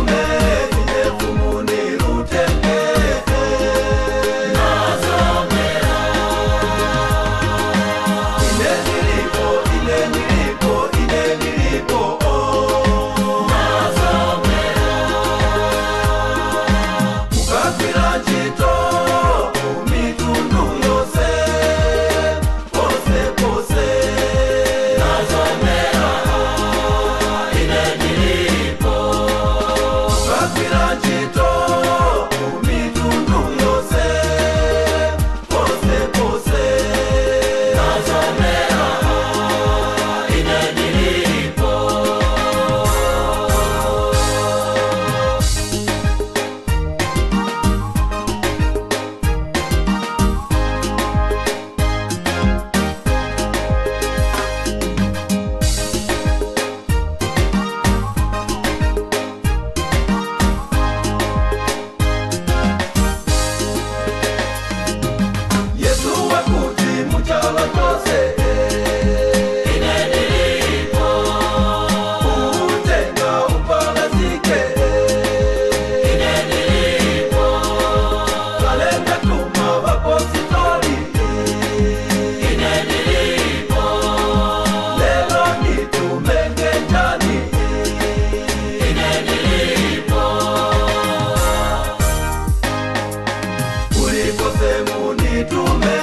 Nitume ine mfumu nirutenge. Nazomera. Ine nilipo, ine nilipo, ine nilipo, oh. Nazomera. Ukafira ntchito mitundu yonse, pose pose. Nazomera. Ine nilipo. Ukafira ntchito mitundu yonse, pose pose. Nazomera. Ine nilipo. Yesu wakuti muchalo chose, ine nilipo. Utenga upalazike, ine nilipo. Kalenda tuma vapositoli, ine nilipo. Lelo nitumenge njani, ine nilipo. Uliko sehemu nitume,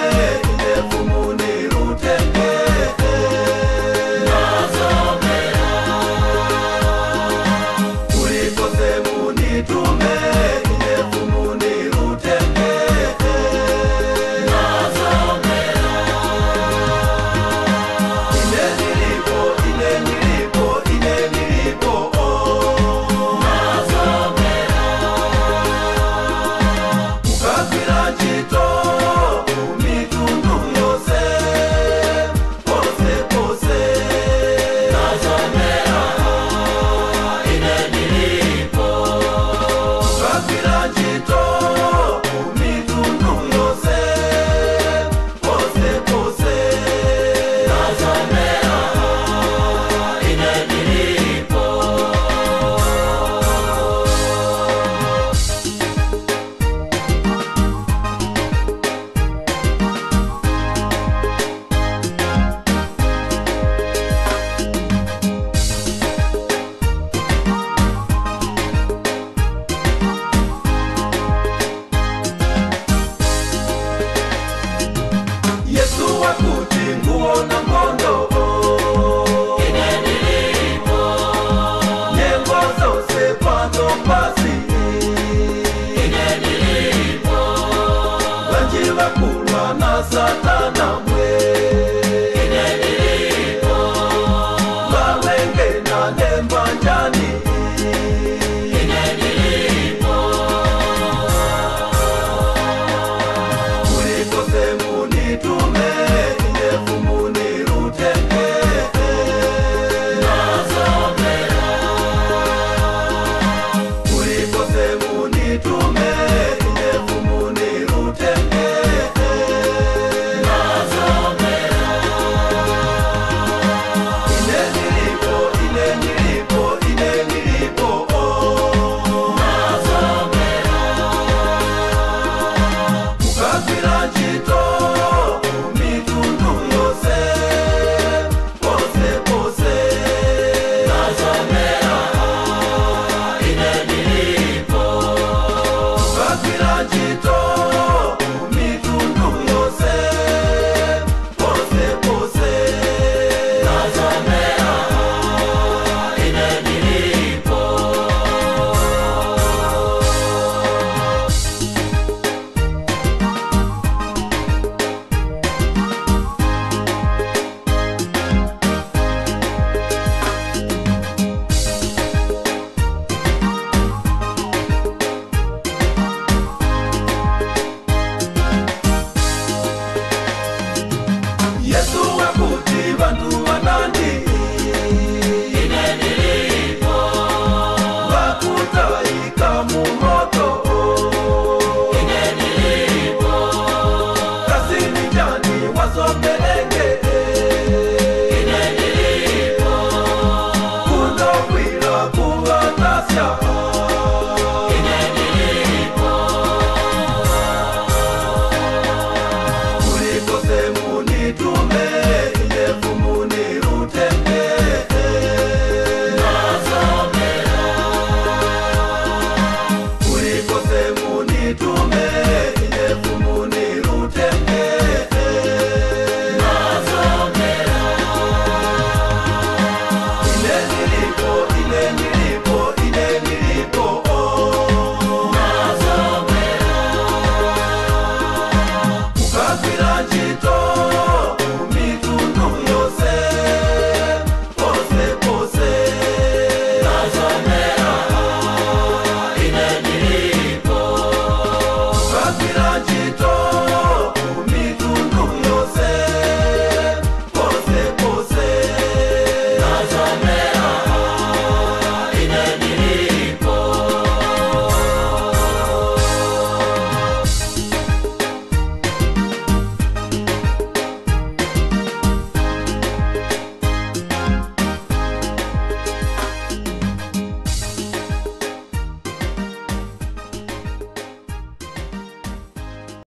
ine mfumu nirutenge. Nazomera. Uliko sehemu nitume, ine mfumu nirutenge. Nazomera. Ine nilipo, ine nilipo, ine nilipo, oh. Nazomera. Ukafira ntchito mitundu yonse, pose pose. Nazomera. Ine nilipo. Ukafira ntchito mitundu yonse, pose pose. Nazomera. Ine nilipo. Yesu wakuti nguona ngondo, ine nilipo. Nyengo zose pano pasi, ine nilipo. Vanji vakulwa na Satana mwe, ine nilipo. Vawenge na nemba njani, ine nilipo. Uliko sehemu nitume, ine mfumu nirutenge. Nazomera. Uliko sehemu nitume, ine mfumu nirutenge. Nazomera. Ine nilipo, ine nilipo, ine nilipo, oh. Nazomera. Ukafira ntchito mitundu yonse, pose pose. Nazomera. Ine nilipo. Ukafira ntchito mitundu yonse, pose pose. Nazomera. Ine nilipo. Yesu wakuti vantu vanandi, ine nilipo. Vakutaika